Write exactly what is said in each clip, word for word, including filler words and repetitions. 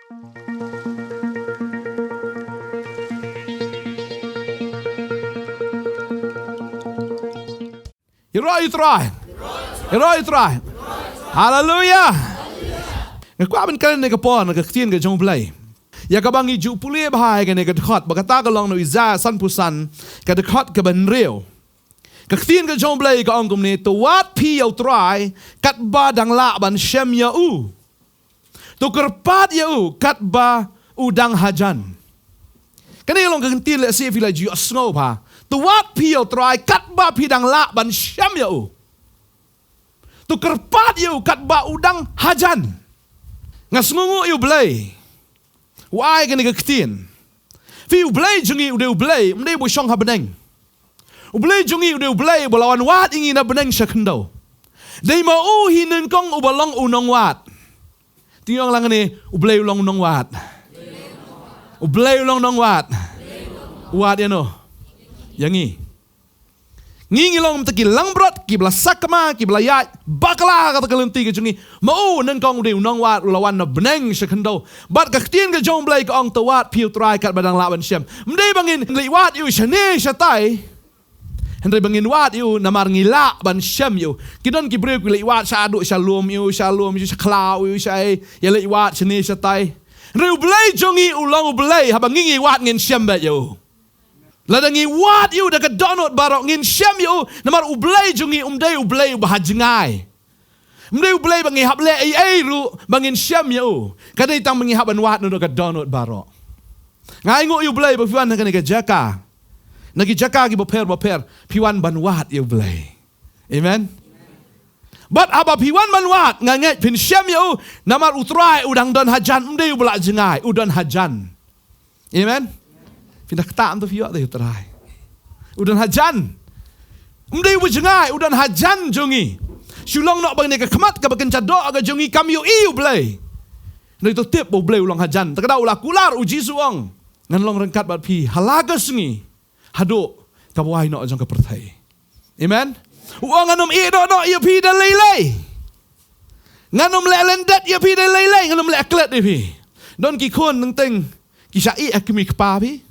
Ïaroh ïa u Trai. Ïaroh ïa u Trai. Haleluia. Nga kwah ban kren ha kane ka por na ka ktien ka jong U Blei, ïa kaba ngi ju pule bha ha kane ka dkhot, ba kata ka long na u Isaïah sanphew san, ka dkhot kaba hynriew. Ka ktien ka jong U Blei ka ong kumne: To wad phi ïa u Trai katba dang lah ban shem ïa u. To kyrpad ïa u katba u dang hajan. Kane ka long ka ktien lehse phi la ju ïohsngew bha. To wad phi ïa u Trai katba phi dang lah ban shem ïa u. To kyrpad ïa u katba u dang hajan. Nga sngewnguh ïa U Blei, u ai kane ka ktien. Phi, U Blei jong ngi u dei U Blei, um dei uba shong ha bneng. U Blei jong ngi u dei U Blei uba la wan wad ïa ngi na bneng sha khyndew. Dei ma u hi nyngkong uba long u nongwad. To ong lang hangne: U Blei u long u nongwad. U Blei u long u nongwad. U wad ïano? Ïa ngi. Ngi ngi long kumta ki langbrot, kiba la sakma, kiba la ïaid bakla ha kata ka lynti ka jong ngi. Ma u nyngkong u dei u nongwad uba la wan na bneng sha khyndew. Bad ka ktien ka jong U Blei ka ong: To wad phi ïa u Trai katba dang lah ban shem. Um dei ba ngin leit wad ïa u shane shatai, hynrei ba ngin wad ïa u namar ngi lah ban shem ïa u. Ki don ki briew ki leit wad shaduh sha lum ïa u, sha lum ïa u, sha khlaw ïa u, sha ei, ïa leit wad shane shatai. Hynrei U Blei jong ngi u long U Blei haba ngi ngi wad ngin shem beit ïa u. Lada ngi wad ïa u da ka dohnud baroh ngin shem ïa u, namar U Blei jong ngi um dei U Blei uba ha jngai. Um dei U Blei ba ngi hap leh ei ei ruh ba ngin shem ïa u. Ka dei tang ba ngi hap ban wad na ka dohnud baroh. Nga ainguh ïa U Blei ba phi wan na kane ka jaka, na ki jaka kiba pher ba pher, phi wan ban wad ïa U Blei. Amen. Bad haba phi wan ban wad, nga ngeit phin shem ïa u, namar U Trai u dang don hajan, um dei uba la jngai, u don hajan. Amen. Phin da ktah, um, to phi ïoh da ïa U Trai. U don hajan. Um dei uba jngai, u don hajan jong ngi. Shu long noh ba kane ka khmat kaba kynja doh ka jong ngi kam ïohi ïa U Blei. Hynrei to tip ba U Blei u long hajan. Te ka daw u la kular, u Jisu u ong: Ngan long ryngkat bad phi ha la ka sngi haduh kaba wai noh jong ka pyrthei. Amen. U ong: Ngan ym ïehnoh noh ïa phi da lei lei. Ngan ym leh lyndet ïa phi da lei lei, ngan ym leh klet ïa phi. Don ki khun nyngkong ki shah ïeh ha ki kmie ki kpa phi.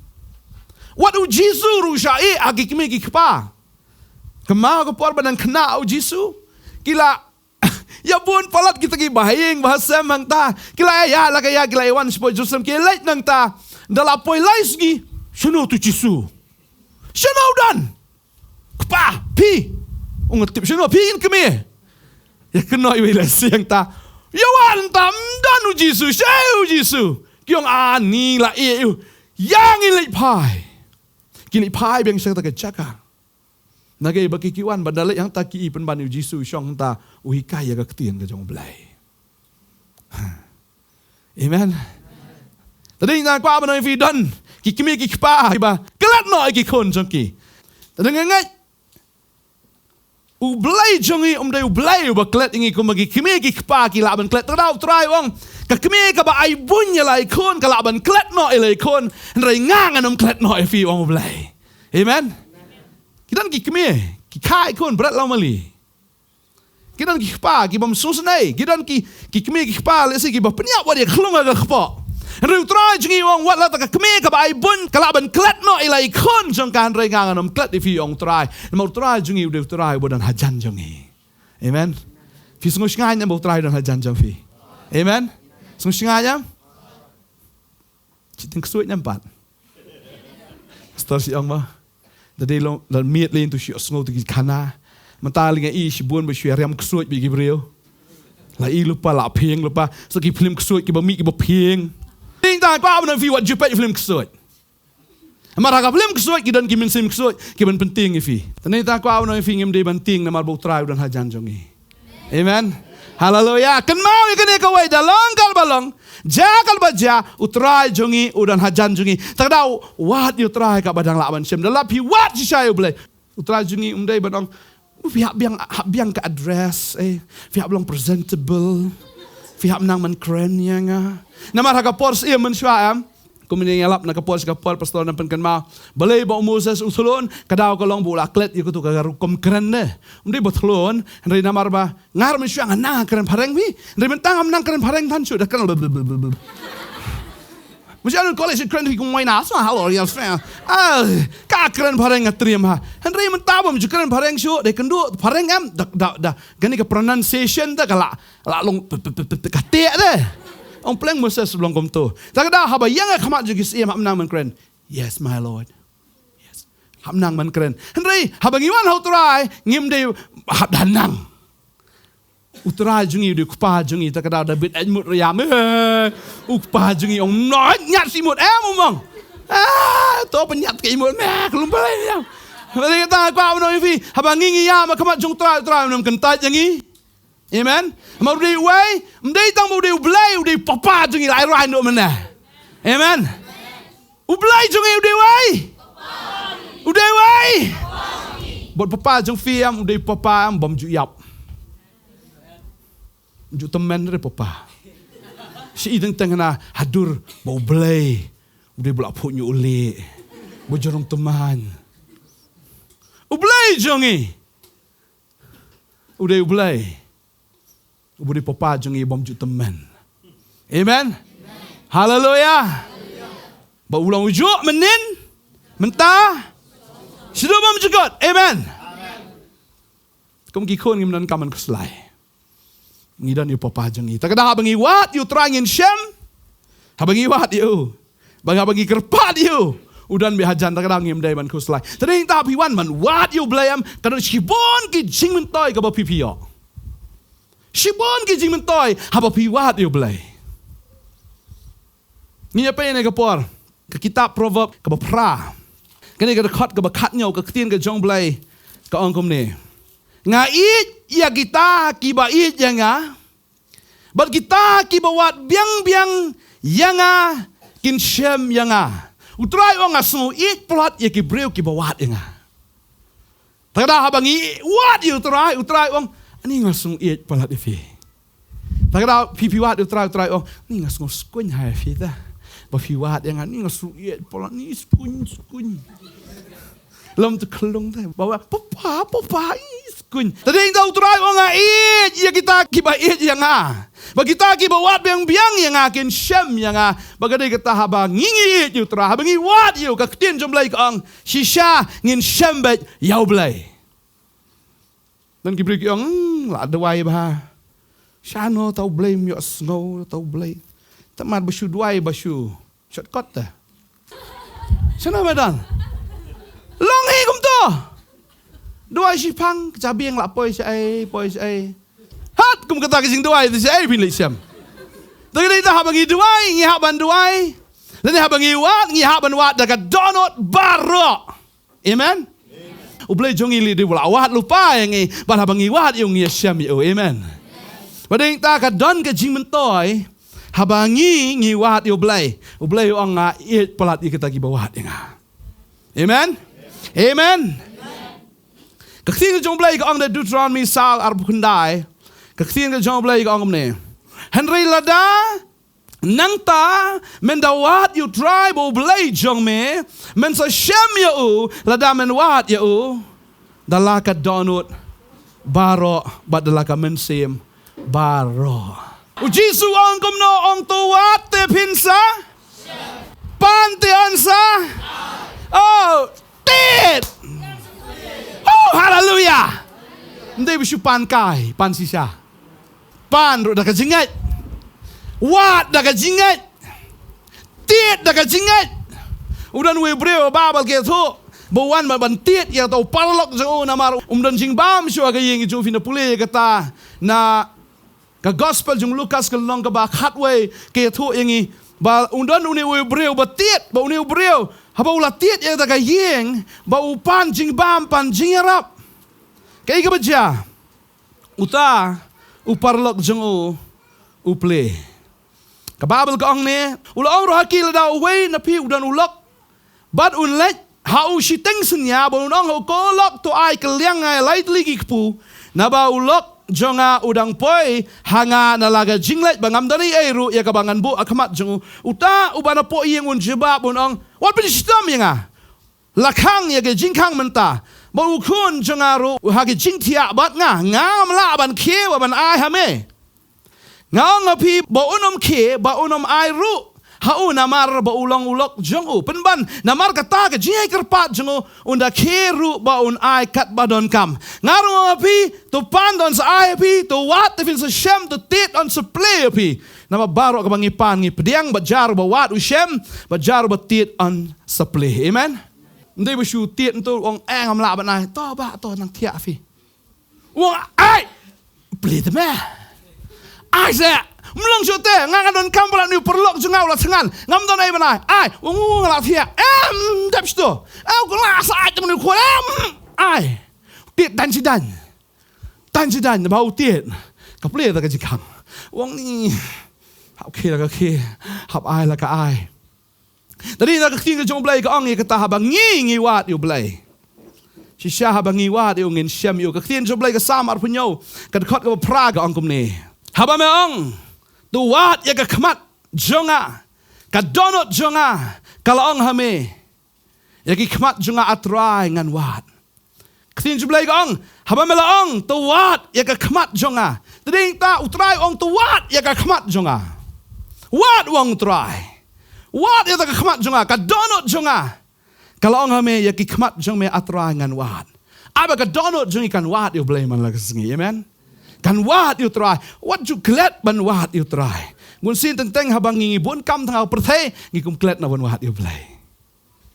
Wat u Jisu ruh u shah ïeh ha ki kmie ki kpa. Kynmaw ka por ba dang khynnah u Jisu, ki la ïa bun palat kita ki bahaïing bahasem hangta. Ki la ïa, la ka ïa, ki la ïa wan shapoh Jerusalem, ki leit nangta. Da la poi lai sngi, shano uto u Jisu? Shano u don? Kpa, phi. U nga tip shano, phi kin kmie. Ïa kynnoh iwei i la seng ta. Ïa wan ta, ym don u Jisu, shaei u Jisu? Ki ong, ani la ïeh ïa u. Ïa ngi leit phai. Ki leit phai biang sha kata ka jaka. Na kaei ba ki, ki wan, ban da leit hangta ki i pynban ïa u Jisu u shong hangta u hikai ïa ka ktien ka jong U Blei. Amen. Te dei na kwah ban ong ïa phi, don ki kmie ki kpa kiba klet noh ïa ki khun jong ki. Te dei nga ngeit U Blei jong ngi um dei U Blei uba klet ïa ngi kumba ki kmie ki kpa ki lah ban klet. Te da U Trai u ong, ka kmie kaba ai buiñ ïa la i khun ka lah ban klet noh ïa la i khun. Hynrei nga ngan ym klet noh ïa phi, u ong U Blei. Amen. Ki don ki kmie ki kha i khun bret la mali. Ki don ki kpa ki bym sngewsynei, ki don ki, ki kmie ki kpa lehse kiba pynïap wat ïa ka khlung ha ka kpoh. Hynrei U Trai jong ngi u ong, wat la ta ka kmie kaba ai buiñ ka lah ban klet noh ïa la i khun jong ka, hynrei nga ngan ym klet ïa phi, u ong U Trai. Namar U Trai jong ngi u dei U Trai uba don hajan jong ngi. Amen. Phi sngewsynei em ba U Trai u don hajan jong phi? Amen. Sngewsynei em? Shiteng ksuid ne em pat? Pastor shi ong ba da dei long, da miet lei tu shi sngew tu ki khana. Mynta lei nga i shibun ba shu riam ksuid bad ki briew. La i lypa, la phieng lypa. So ki film ksuid kiba mih kiba phieng. Te nga kwah ban ong ïa phi, wat ju peit film ksuid. Namar ha ka film ksuid ki don ki mynsiem ksuid kiban pyntieng ïa phi. Te nga kwah ban ong ïa phi, ngim dei ban tieng namar ba U Trai u don hajan jong ngi. Amen. Haleluia. Kynmaw ïa kane kawei, da long kaba long, jia kaba jia, U Trai jong ngi u don hajan jong ngi. Te da wad ïa U Trai kaba dang lah ban shem. Da lap phi wad shisha ïa U Blei. U Trai jong ngi um dei ban ong, phi hap biang, hap biang ka address, eh, phi hap long presentable. Phi hap nang ban kren ïa nga. Namar ha ka por siem mynshuwa em. Kumne nga lap na ka por sha ka por, pastor nang pynkynmaw. Balei ba u Moses u thlun, ka daw ka long ba u la klet ïa katu ka rukom kren ne. Um dei ba thlun, hynrei namar ba nga ruh mynshuwa nga nang kren phareng phi. Hynrei mynta ngam nang kren phareng than shuh da kren. Ba shu ïa college kren hi kum wai na sma halor ïa sma. Ah, ka kren phareng nga triem ha. Hynrei mynta bym ju kren phareng shuh, dei kynduh phareng em, da, da, da. Kane ka pronunciation da ka la, la long p-, p-, p-, p-, ka teh de. Ong pleng Moses long kumto. Ta ka da haba ïeng ha khmat jong ki syiem hap nang ban kren. Yes, my Lord. Yes. Hap nang ban kren. Hynrei haba ngi wan ha U Trai, ngim dei hap da nang. U Trai jong ngi u dei u Kpa jong ngi, ta ka daw da bit ait mut riam. Eh, u Kpa jong ngi ong mnoit ñiat shi mut em u mong. Ah, to pynñiat ka imut meh, ka lum balei em. Balei kata ka kwah u nong ifi. Haba ngi ngi ïam ha khmat jong U Trai, U Trai u nong kyntait jong ngi. Amen. Ma u dei uwei, ym dei tang ba u dei U Blei, u dei u Papa jong ngi, la ai rai noh mynne. Amen. U Blei jong ngi u dei uwei. U dei uwei. Bad Papa jong phi em, u dei Papa em, bym ju ïap. Ju tymmen re Papa. Shi i teng teng na hadur ba U Blei. U dei ba la phuh ñu u leh. Ba jrong tymmen. U Blei jong ngi. U dei U Blei. U dei Papa jong ngi bym ju tymmen. Amen. Haleluya. Ba u long u juh mynnin, mynta, shaduh bymjukut. Amen. Kum ki khun ngim don kam ban khuslai. Ngi don ïa u Papa jong ngi. Ta ka da haba ngi wad ïa U Trai ngin shem. Haba ngi wad ïa u. Ba haba ngi kyrpad ïa u. U don beit hajan, ta ka da ngim dei ban khuslai. Te dei ta phi wan ban wad ïa U Blei em, ka don shibun ki jingmyntoi kaba phi phi ïoh. Shibun ki jingmyntoi haba phi wad ïa U Blei. Ngin ïa peit ïa kane ka por, ka kitab Proverb kaba phra. Kane ka dkhot kaba khatñiew, ka ktien ka jong U Blei ka ong kumne. Nga ïeit ïa kita kiba ïeit ïa nga. Bad kita kiba wad biang biang ïa nga kin shem ïa nga. U Trai u ong nga sngew ïeit palat ïa ki briew kiba wad ïa nga. Ta ka da haba ngi wad ïa U Trai, U Trai u ong, ani nga sngew ïeit palat ïa phi. Ta ka da phi phi wad ïa U Trai, U Trai u ong, ni nga sngew skuñ ha ïa phi ta. Ba phi wad ïa nga, ni nga sngew ïeit palat, ni skuñ skuñ. Lom te khlung te. Ba wa, Papa, Papa, i skuñ. Ta dei ta U Trai u ong nga ïeit ïa kita kiba ïeit ïa nga. Ba kita kiba wad biang biang ïa nga kin shem ïa nga. Ba ka dei kata haba ngi ngi ïeit ïa U Trai, haba ngi wad ïa u, ka ktien jong U Blei ka ong, shisha ngin shem beit ïa U Blei. Don ki briew ki ong, hmm, la duwai bha. Shano ta U Blei, ym ïohsngew ta U Blei. Te mat ba shu duwai ba shu shortcut te. Shano me don? Long hi kumto. Duwai shiphang, ka jabieng la poi shaei, poi shaei. Hat kum kata ka jingduwai te shaei phin leit shem. Te ka dei ta haba ngi duwai, ngi hap ban duwai. Lane haba ngi wad, ngi hap ban wad da ka dohnud baroh. Amen. U Blei jong ngi lei dei u la wad lypa ïa ngi, bad haba ngi wad ïa u ngi ïa shem ïa u. Amen. Ba dei ta ka don ka jingmyntoi haba ngi ngi wad ïa U Blei. U Blei u ong nga ïeit palat ïa kita kiba wad ïa nga. Amen. Amen. Ka ktien ka jong U Blei ka ong da Deuteronomy saw arphew khyndai. Ka ktien ka jong U Blei ka ong kumne. Hynrei lada nangta, men da wad ïa U Trai ba U Blei jong me, men sa shem ïa u, lada men wad ïa u da la ka dohnud baroh, bad da la ka mynsiem baroh. U Jisu u ong kumno, ong to wad te phin sa? Pan te yn sa? Oh, tied. Oh, haleluya. Ym dei ba shu pan kai, pan shisha. Pan ruh da ka jingngeit. Wad da ka jingngeit. Tied da ka jingngeit. U don uwei u briew ba bal ke thu. Ba wan ba ban tied ïa u paralok jong u namar um don jingbam shuwa ka ïing jong u, phin da pule ïa kata na ka gospel jong u Lukas ka lynnong kaba khatwei ka ïathuh ïa ngi. Ba u don une uwei u briew ba tied, ba une u briew haba u la tied ïa kata ka ïing, ba u pan jingbam pan jingïarap. Kaei kaba jia? Uta u paralok jong u u plie. Ka Baibl ka ong ne, u la ong ruh ha ki, lada uwei na phi u don u lok bad un leit ha u shiteng synñia bad un ong ha u, ko lok, to ai kylliang nga ïa lai tylli ki kpu, naba u lok jong nga u dang poi ha nga na la ka jingleit, ba ngam don ei ei ruh ïa kaba ngan buh ha khmat jong u. Uta uba na poh ïing un jubab un ong, wat pynshitom ïa nga. La khang ïa ka jingkhang mynta, ba u khun jong nga ruh u ha ka jingthiah bad nga, ngam lah ban khie bad ban ai ha me. Nga ong ha phi ba un ym khie, ba un ym ai ruh, ha u namar ba u long u lok jong u. Pynban, namar kata ka jingïakyrpad jong u, un da khie ruh ba un ai katba donkam. Nga ruh nga ong ha phi, to pan don sa ai ha phi, to wad te phin sa shem, to tied don sa plie ha phi. Namar baroh kaba ngi pan ngi pdiang, bad jar ba wad u shem, bad jar ba tied don sa plie. Amen. Ym dei ba shu tied ntu ong, eh, ngam lah ban ai. To bah, to nang thiah phi. U ong, ai! Plie te me. Ai se, mlong shu te, nga nga donkam ba la ni u paralok jong nga u la thngan. Ngam don ei ban ai. Ai, u ong, u nga la thiah. Em, dep shu to. Em, u la sa ai te manu khun, em. Ai. Tied dan shi dan. Dan shi dan, ba u tied. Ka plie ta ka jingkhang. U ong ni. Hap khie la ka khie. Hap ai la ka ai. Te dei na ka ktien ka jong U Blei ka ong ïa kata, haba ngi ngi wad ïa U Blei. Shisha haba ngi wad ïa u ngin shem ïa u. Ka ktien jong U Blei ka Salm arphew hynñiew, ka dkhot kaba phra ka ong kumne. Haba me ong, to wad ïa ka khmat jong nga, ka dohnud jong nga ka la ong ha me. Ïa ki khmat jong nga, A Trai, ngan wad. Ktien jong U Blei ka ong, haba me la ong, to wad ïa ka khmat jong nga. Te dei ta U Trai u ong, to wad ïa ka khmat jong nga. Wad, u ong U Trai. Wad ïa ka khmat jong nga, ka dohnud jong nga ka la ong ha me, ïa ki khmat jong me, A Trai, ngan wad. Haba ka dohnud jong ngi kan wad ïa U Blei man la ka sngi. Amen. Kan wad ïa U Trai. Wat ju klet ban wad ïa U Trai. Bun sien teng teng haba ngi bun kam tang ha pyrthei, ngi kum klet noh ban wad ïa U Blei.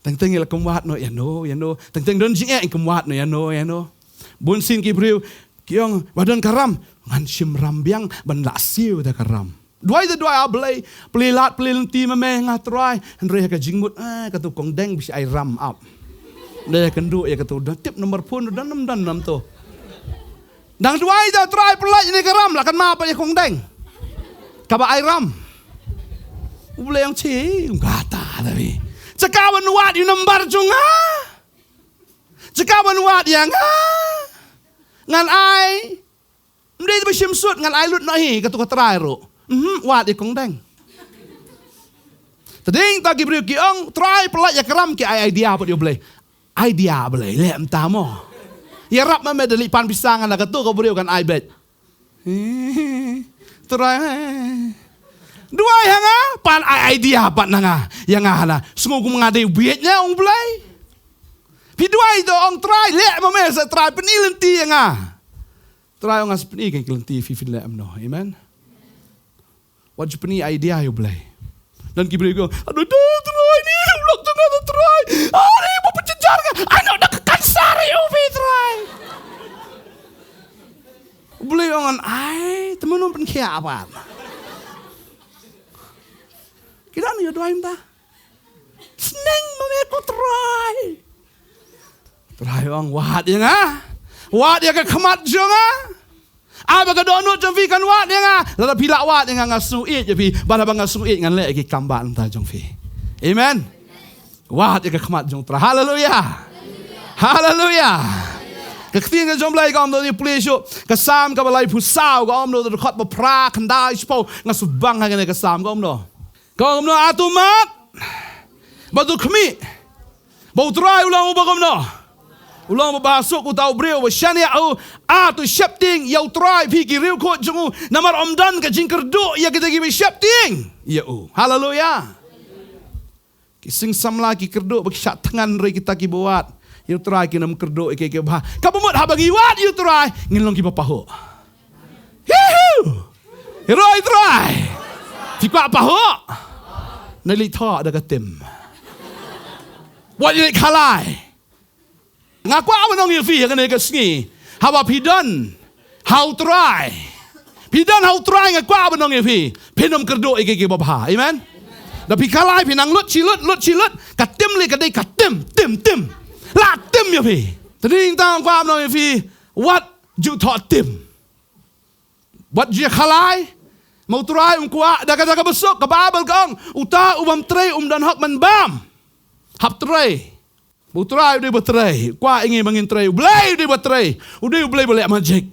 Teng teng ngi la kum wad noh ïano ïano. Teng teng don jingeh ngi kum wad noh ïano ïano. Bun sien ki briew ki ong, ba don ka ram, ngan shim ram biang ban la siew da ka ram. Duwai te duwai, A Blei, plie lad plie lynti ma me nga Trai. Hynrei ha ka jingmut, eh, katu kong deng ba shi ai ram ap. Dei kynduh ïa katu, don tip number phone, don nam don nam tu. Dang duwai te, Trai, pyllait ïa kane ka ram, la kynmaw pat ïa kong deng kaba ai ram. U Blei u ong, chi, um kata ta wi. Jaka ban wad ïa u nambar jong nga, jaka ban wad ïa nga, ngan ai. Ym dei ba shim sut, ngan ai lut noh hi, katu ka trai ruh. Mhm, wad ïa kong deng. Te dei ta ki briew ki ong, Trai, pyllait ïa ka ram, ki ai idea pat ïa U Blei. Idea Blei, leh mynta mo. Ïarap ma me da leit pan pisa ngan la katu ka briew kan ai beit. Trai. Duwai ha nga, pan ai idea pat na nga. Ïa nga hana. Sngew kum nga dei u bieit ne, ong Blei. Phi duwai to, ong Trai, leh ma me sa Trai, pyni lynti ïa nga. Trai ong, nga sa pyni ka lynti, phi phin leh em noh. Amen. Wat ju pyni idea ïa U Blei. Don ki briew ki ong, aduh, to Trai, ni u lok jong nga, to Trai. Ani ba pynjynjar nga. Ai noh da ka kansar ïa u phi Trai. U Blei u ong, ngan ai, te mano pynkhiah pat. Ki don ïa duwai mynta. Sneng ma me ko Trai. Trai u ong, wad ïa nga. Wad ïa ka khmat jong nga. Haba ka dohnud jong phi kan wad ïa nga. Lada phi lah wad ïa nga, nga sngewieit ïa phi. Bad haba nga sngewieit ngan leh ïa ki kam bad nta jong phi. Amen. Wad ïa ka khmat jong Trai. Haleluia. Haleluia. Ka ktien ka jong U Blei ka ong noh, ngi pule shuh. Ka Salm kaba laiphew saw ka ong noh, dkhot ba phra, khyndai, shiphew. Nga shu bang ha kane ka Salm ka ong noh. Ka ong noh, a to mad bad to khmih ba U Trai u long uba kumno? U long uba bha suk. Uta u briew uba shaniah u, a to sheptieng ïa U Trai, phi ki riewkhuid jong u, namar ym don ka jingkyrduh ïa kita kiba sheptieng ïa u. Haleluia. Ki sing samla ki kyrduh ba ki shah thngan, hynrei kita kiba wad ïa U Trai kin ym kyrduh ïa kiei kiei kiba bha. Kaba mut haba ngi wad ïa U Trai ngin long kiba pahuh. Hiu! Ïaroh ïa U Trai. Phi kwah pahuh? Nang leit thoh da ka tim. Wat ïa leit khalai. Nga kwah ban ong ïa phi ha kane ka sngi, haba phi don ha U Trai, phi don ha U Trai, nga kwah ban ong ïa phi, phin ym kyrduh ïa kiei kiei kiba bha. Amen. Da phi khalai, phi nang lut shi lut, lut shi lut, ka tim lei ka dei ka tim, tim, tim. La tim ïa phi. Te dei tang kwah ban ong ïa phi, wat ju thoh tim. Wat ju khalai. Ma U Trai um kwah da kata kaba suk. Ka Baibl ka ong, uta u bym trei um don hok ban bam. Hap trei. Ma U Trai u dei uba trei. Kwah ïa ngi ba ngin trei. U Blei u dei uba trei. U dei U Blei ba leh magic.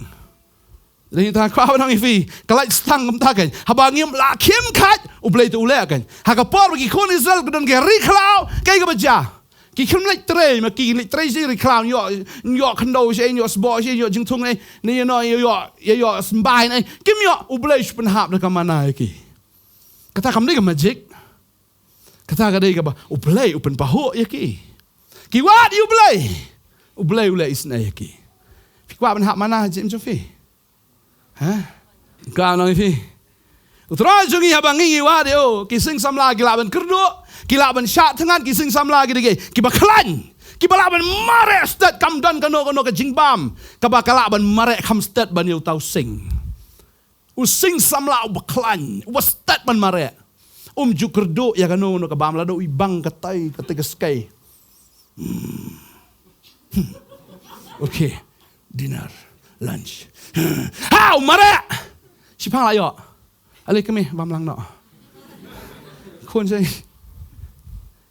Dei tang kwah ban ong ïa phi, ka lait stang kumta kein. Haba ngim lah khim kheit, U Blei te u leh kein. Ha ka por ba ki khun Israel ki don ki ri khlaw, kaei kaba jia? Ki khlem leit trei, ma ki leit trei shi ri khlaw, ïoh, ïoh khyndew shi, ïoh sboh shi, ïoh jingthung ne, ne ïoh, ïoh, ïoh, ïoh symbai ne. Kim ïoh, U Blei shu pynhap da ka mana ïa ki. Kata kam dei ka magic. Kata ka dei kaba U Blei u pynpahuh ïa ki. Ki wad ïa U Blei, U Blei u leh isynei ïa ki. Phi kwah ban hap manna jingim jong phi? Ha? Ka nang ïa phi. U Trai jong ngi, haba ngi ngi wad ïa u, ki sing samla ki lah ban kyrduh, ki lah ban shah thngan, ki sing samla ki dei kiba khlaiñ, kiba lah ban mareh stet, kam don kano kano ka jingbam kaba ka lah ban mareh kham stet ban ïa uta u sing. U sing samla uba khlaiñ, uba stet ban mareh, um ju kyrduh ïa kano kano ka bam, lada u ibang katai katai ka skei. Hmm. Hmm. Okay. Dinner, lunch. Ha, u mareh. Shiphang la ïoh. Ale kmie, bam lang noh. Khun shi.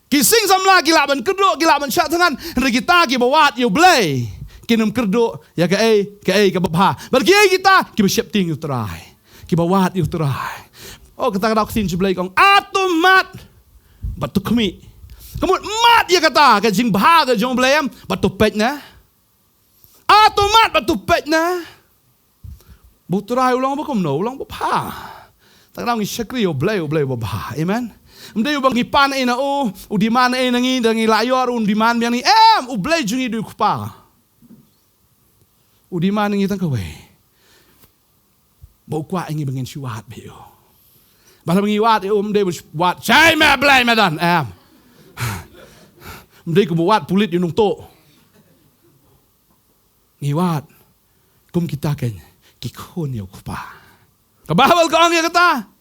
Ki sing samla ki lah ban kyrduh, ki lah ban shah thngan, hynrei kita kiba wad ïa U Blei kin ym kyrduh ïa kaei kaei kaba bha. Bad kiei kita? Kiba sheptieng ïa U Trai, kiba wad ïa U Trai. Oh, kata ka daw ka ktien jong U Blei ka ong, atu mad bad to khmih. Ka mut mad ïa kata ka jingbha ka jong U Blei, em, bad to peit na. Atu mad bad to peit na. Ba U Trai u long ba kumno? U long ba bha. Tang ngi shakri ïa U Blei, U Blei ba bha. Amen. Ym dei uba ngi pan ei na u, u demand ei na ngi, da ngi la ïoh ruh un demand biang ngi. Em, U Blei jong ngi u dei u Kpa. U demand ngi tang kawei. Ba u kwah ïa ngi ba ngin shu wad bad u. Ba haba ngi wad ïa u, ym dei ba shu wad, shai me Blei me don, em. Ym dei kumba wad pulit ïa u nongtuh. Ngi wad kum kita keiñ ki khun ïa u Kpa. Ka Baibl ka ong ïa kata.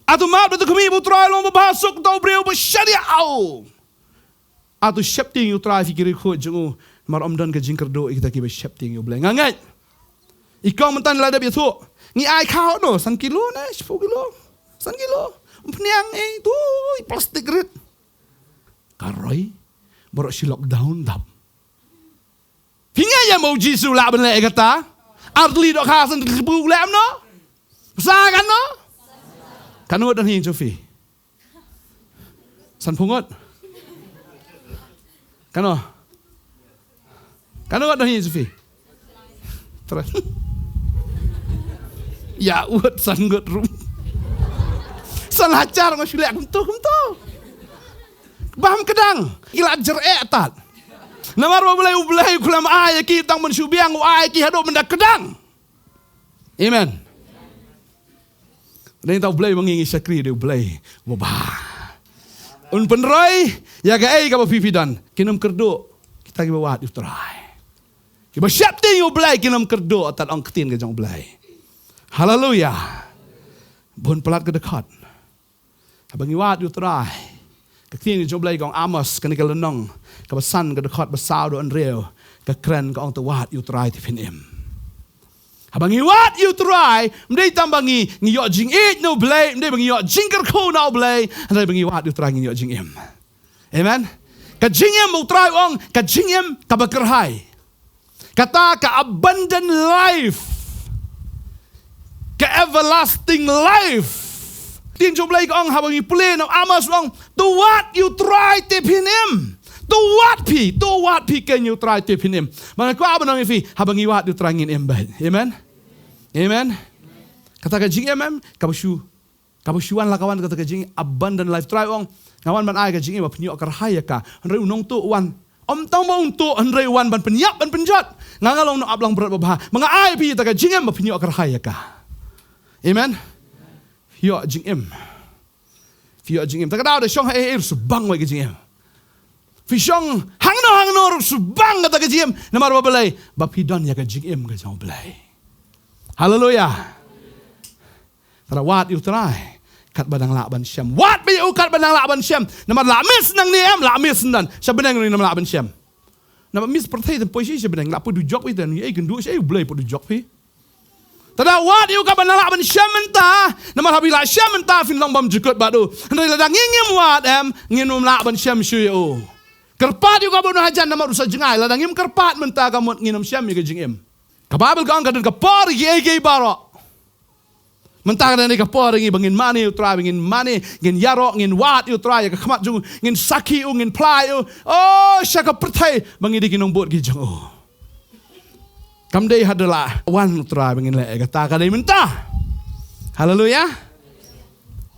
Atu mad bad to khmih, ba U Trai u long ba bha, suk uta u briew ba shaniah ïa u. Atu sheptieng ïa U Trai, phi ki riewkhuid jong u, namar ym don ka jingkyrduh ïa kita kiba sheptieng ïa U Blei. Nga ngeit, i kong mynta ngi la dep ïathuh, ngi ai khaw no, san kilo ne shiphew kilo. San kilo. Ym pynïang ei tu, i plastik rit. Ka roi baroh shi lockdown dap. Phi ngeit ïa mo, U Jisu u lah ban leh ïa kata? Ar tylli dohkha, san tylli kpu u leh em no? Sa kan no? Kan ngut don hi jong phi? San phew ngut. Kan no? Kan ngut don hi jong phi? Trai. Ïa, wut san ngut ruh. San hajar nga shu leh kumto kumto. Bam kdang. Ki la jer eh tat. Namar ba U Blei, U Blei u khlem ai ïa ki tang ban shu biang, u ai ïa ki haduh ban da kdang. Amen. Dei tang U Blei ba ngi ngi shakri, dei U Blei ba bha. Un pynroi ïa kaei kaba phi phi don. Kin ym kyrduh kita kiba wad ïa U Trai. Kiba sheptieng ïa U Blei kin ym kyrduh, tat ong ktien ka jong U Blei. Haleluia. Bun palat ka dkhot. Haba ngi wad ïa U Trai. Ka ktien ka jong U Blei ka ong, Amos, kane ka lynnong kaba san, ka dkhot ba saw haduh hynriew, ka kren ka ong, to wad ïa U Trai te phin im. Haba ngi wad ïa U Trai, ym dei tang ba ngi ngi ïoh jingïeit na U Blei, ym dei ba ngi ïoh jingkyrkhu na U Blei, hynrei ba ngi wad ïa U Trai ngin ïoh jingim. Amen. Ka jingim, U Trai u ong, ka jingim kaba kyrhai. Kata ka abundant life. Ka everlasting life. Ktien jong U Blei ka ong, haba ngi pule na Amos u ong, to wad ïa U Trai te phin im. To wad phi, to wad phi keiñ ïa U Trai te phin im. Ba nga kwah ban ong ïa phi, haba ngi wad ïa U Trai ngin im beit. Amen. Amen. Kata ka jingim, em, kaba shu Kaba shu wan la ka wan kata ka jingim abundant life. Trai u ong, nga wan ban ai ka jingim ba pynïoh kyrhai ïa ka. Hynrei u nongtuh u wan, ym tang ba un tuh, hynrei u wan ban pynïap ban pynjot. Nga nga long nongap langbrot ba bha, ba nga ai phi ïa ka jingim ba pynïoh kyrhai ïa ka. Amen. Ïoh jingim. Phi ïoh jingim. Ta ka daw da shong ha ei ei ruh shu bang wei ka jingim. Phi shong hangno hangno ruh shu bang kata ka jingim. Namar ba balei? Ba phi don ïa ka jingim ka jong U Blei. Haleluia. Tara wad ïa U Trai katba dang lah ban shem. Wad beit ïa u katba dang lah ban shem. Namar lah miss nangne em, lah miss ndan. Sha bneng ruh ngin ym lah ban shem. Namar miss pyrthei te poi shi sha bneng, lah poi dujok phi te. Ei kynduh shi ei U Blei poi dujok phi. Tara wad ïa u katba dang lah ban shem mynta. Namar haba lah shem mynta phin long bymjukut bad u. Hynrei lada ngi ngim wad em, ngin ym lah ban shem shuh ïa u. Kyrpad ïa u katba u nonghajan namar u sa jngai. Lada ngim kyrpad mynta ka mut ngin ym shem ïa ka jingim. Ka Baibl ka ong ka don ka por ïa kiei kiei baroh. Mynta ka dei ka por ïa ngi ba ngin mane ïa U Trai, ba ngin mane, ngin ïaroh, ngin wad ïa U Trai ïa ka khmat jong u, ngin sakhi ïa u, ngin phla ïa u. Oh, sha ka pyrthei ba ngi dei ki nongbud ki jong u. Kam dei haba la wan U Trai ba ngin leh ïa kata, ka dei mynta. Haleluia.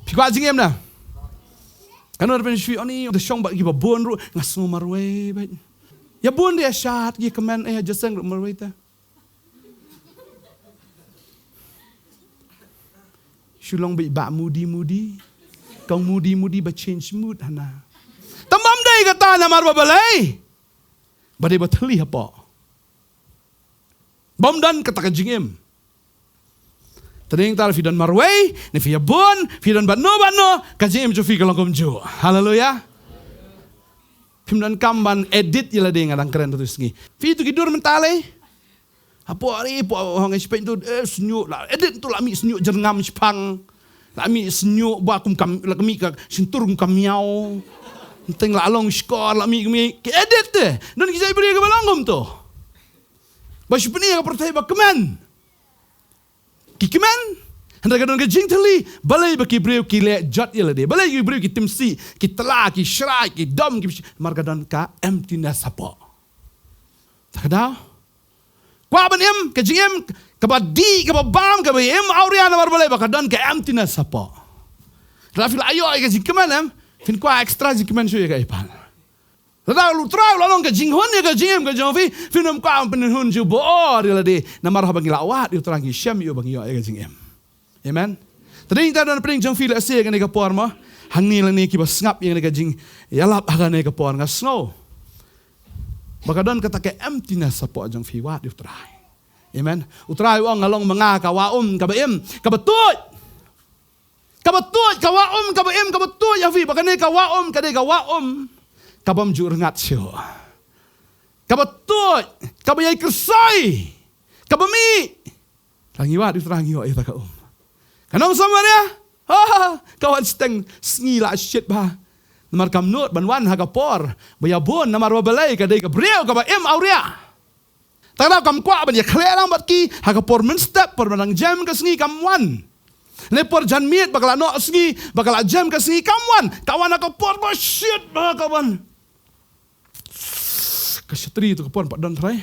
Phi kwah jingim na? Kano da pynshwi oni da shong bad kiba bun ruh nga sngew marwei bad. Ïa bun da ïa shad ki kmen eh jaseng ruh marwei ta. Shu long bad ba mudi mudi. Kong mudi mudi ba change mood hana. Tam bam dei kata namar ba balei. Ba dei ba thylli hapoh. Bym don kata ka jingim. Tadei ta phi don marwei, ne phi ïa bun, phi don bad no bad no, ka jingim jong phi ka long kumjuh. Haleluya. Phim don kam ban edit ïa lade nga dang kren tu sngi. Phi tu ki dur mental eh. Hapoh ari, hapoh hong expect tu, eh, sniuh la. Edit tu la mih sniuh jyrngam shipang. La mih sniuh ba kum kam, la mih ka shyntur kum ka miaw. Teng la long shkor, la mih, mih. Ki edit te. Don ki jait briew kiba long kumto. Ba shu pyni ka pyrthei ba kmen. Ki kmen. Hynrei ka don ka jingthylli. Balei ba ki briew ki leh jot ïa lade. Balei ki briew ki timsi. Ki tla, ki shrai, ki dom, ki bshi. Namar ka don ka emptiness hapoh. Ta ka daw. Kwah ban im, ka jingim, kaba dih, kaba bam, kaba im awria namar balei ba ka don ka emptiness hapoh. Lada phi la ïoh ïa ka jingkmen em, phin kwah extra jingkmen shuh ïa ka ipan. Lada U Trai u la long ka jinghun ïa ka jingim ka jong phi, phin ym kwah ban pynhun shuh bor ïa lade, namar haba ngi la wad ïa U Trai ngi shem ïa u ba ngi ïoh ïa ka jingim. Amen. Tadei ta don pdeng jong phi lehse kane ka por mo. Hangne lane kiba sngap ïa kane ka jingïalap ha kane ka por nga sngew ba ka don kata ka emptiness hapoh jong phi, wad ïa U Trai. Amen. U Trai u ong nga long ma nga ka wah um kaba im, kaba tuid. Kaba tuid, ka wah um kaba im, kaba tuid ïa phi, ba kane ka wah um, ka dei ka wah um kabym ju rngat shuh. Kaba tuid, kaba ïai kyrsoi, kaba mih. Tang ïa wad ïa U Trai ngi ïoh ïa kata ka um. Ka nong Samaria, ha, ha, ha, ka wan shiteng sngi la shit bha. Namar kam nud ban wan ha ka por ba ïa bun namar ba balei ka dei ka briew kaba im awria. Tang da kam kwah ban ïa khleh lang bad ki ha ka por mynstep, por ba dang jem ka sngi kam wan. Ne por janmiet ba ka la noh sngi, ba ka la jem ka sngi kam wan. Ka wan ha ka por ba shit bha ka wan. Ka shatri tu ka pon pat don trai.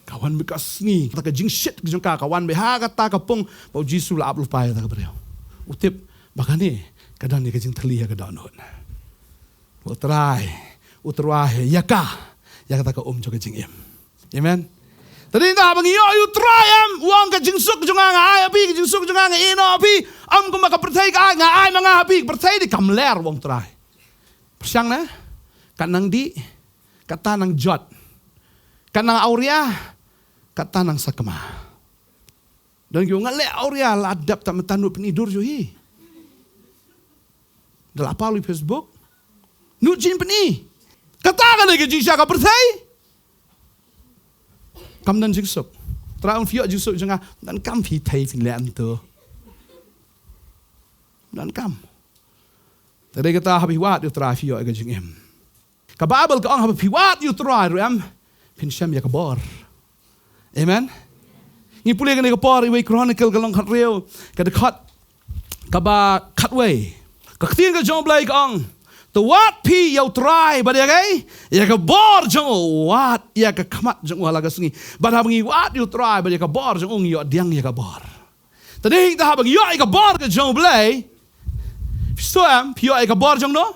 Ka wan bad ka sngi, kata ka jingshit ka jong ka, ka wan bad ha kata ka pung ba U Jisu la ap lypa ïa kata ka briew. U tip ba kane ka don ïa ka jingthylli ïa ka dohnud. U Trai, U Trai ïa ka, ïa kata ka um jong ka jingim. Amen. Tadi nda haba ngi ïoh ïa U Trai em, u ong ka jingsuk jong nga nga ai ha phi, ka jingsuk jong nga nga ïehnoh ha phi. Ym kumba ka pyrthei ka ai, nga ai ma nga ha phi, ka pyrthei dei kam ler, u ong Trai. Pyrshang ne? Kat nang dih, kata nang jot. Kat nang awria, kata nang sakma. Don ki ong nga leh awria la dep ta mynta nud pyni dur jong hi. Da la pal ïa Facebook. Nud jin pyni. Kata ka dei ka jingshisha ka pyrthei. Kam don jingsuk. Trai ong phi ïoh jingsuk jong nga. Donkam phi thei phin leh hangto. Donkam. Te dei kata haba phi wad ïa U Trai phi ïoh ïa ka jingim. Ka Baibl ka ong haba phi wad ïa U Trai ruh em, phin shem ïa ka bor. Amen. Ngi pule kane ka por iwei Chronicle ka lynnong khathynriew, ka dkhot kaba khatwei. Ka ktien ka jong U Blei ka ong, to wad phi ïa U Trai bad ïa kaei, ïa ka bor jong u, wad ïa ka khmat jong u ha la ka sngi. Bad haba ngi wad ïa U Trai bad ïa ka bor jong u ngi ïoh pdiang ïa ka bor. Te dei ta haba ngi ïoh ïa ka bor ka jong U Blei. Phi sngewthuh em, phi ïoh ïa ka bor jong no?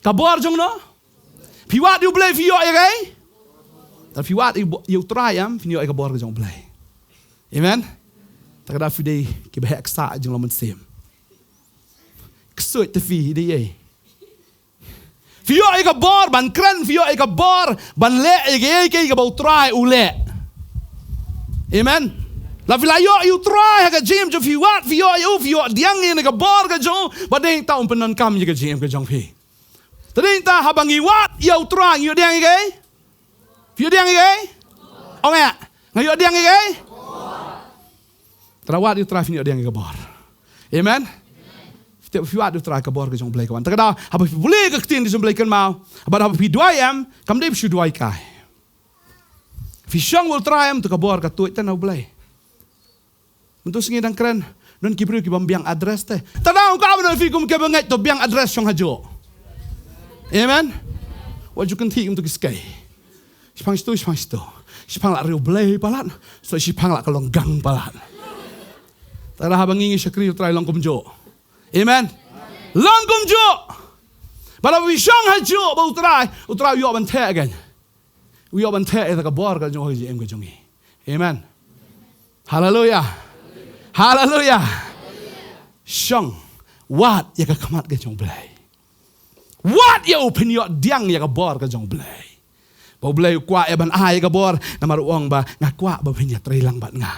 Ka bor jong no? Phi wad ïa U Blei phi ïoh ïa kaei? Te phi wad ïa U Trai em, phin ïoh ïa ka bor ka jong U Blei. Amen. Te ka da phi dei kiba heh ksah jinglong mynsiem. Ksuid te phi dei ei. Phi ïoh ïa ka bor ban kren, phi ïoh ïa ka bor ban leh ïa kaei kaei kaba U Trai u leh. Amen. La phi la ïoh ïa U Trai ha ka jingim jong phi wad, phi ïoh ïa u, phi ïoh pdiang ïa ka bor ka jong u, ba dei ta um pyndonkam ïa ka jingim ka jong phi. Te dei ta haba ngi wad ïa U Trai ngi ïoh pdiang ïa kaei? Phi ïoh pdiang ïa kaei? Ong eh. Nga ïoh pdiang ïa kaei? Te la wad ïa U Trai phin ïoh pdiang ïa ka bor. Amen. Te phi wad ïa U Trai ka bor ka jong U Blei ka wan. Te ka da haba phi pule ka ktien ka jong U Blei kynmaw. Bad haba phi duwai em, kam dei phi shu duwai kai. Phi shong bad U Trai em, to ka bor ka tuid te na U Blei. Mynta sngi dang kren, don ki briew ki bym biang address te. Te da ong ka ba don phi kum kiba ngeit to biang address shong hajuh. Amen. Wat ju kynthih kum to ki skei. Shipang shitu, shipang shitu. Shipang la riewblei palat, so shipang la ka long gang palat. Te da haba ngi ngi shakri U Trai long kumjuh. Amen. Long kumjuh. Bad haba phi shong hajuh bad U Trai, U Trai u ïoh ban theh kein. U ïoh ban theh ïa ka bor ka jong u ha ka jingim ka jong ngi. Amen. Haleluya. Haleluya. Shong. Wad ïa ka khmat ka jong U Blei. Wad ïa u, phin ïoh pdiang ïa ka bor ka jong U Blei. Ba U Blei u kwah ïa ban ai ïa ka bor, namar u ong ba nga kwah ba phin ïatreilang bad nga.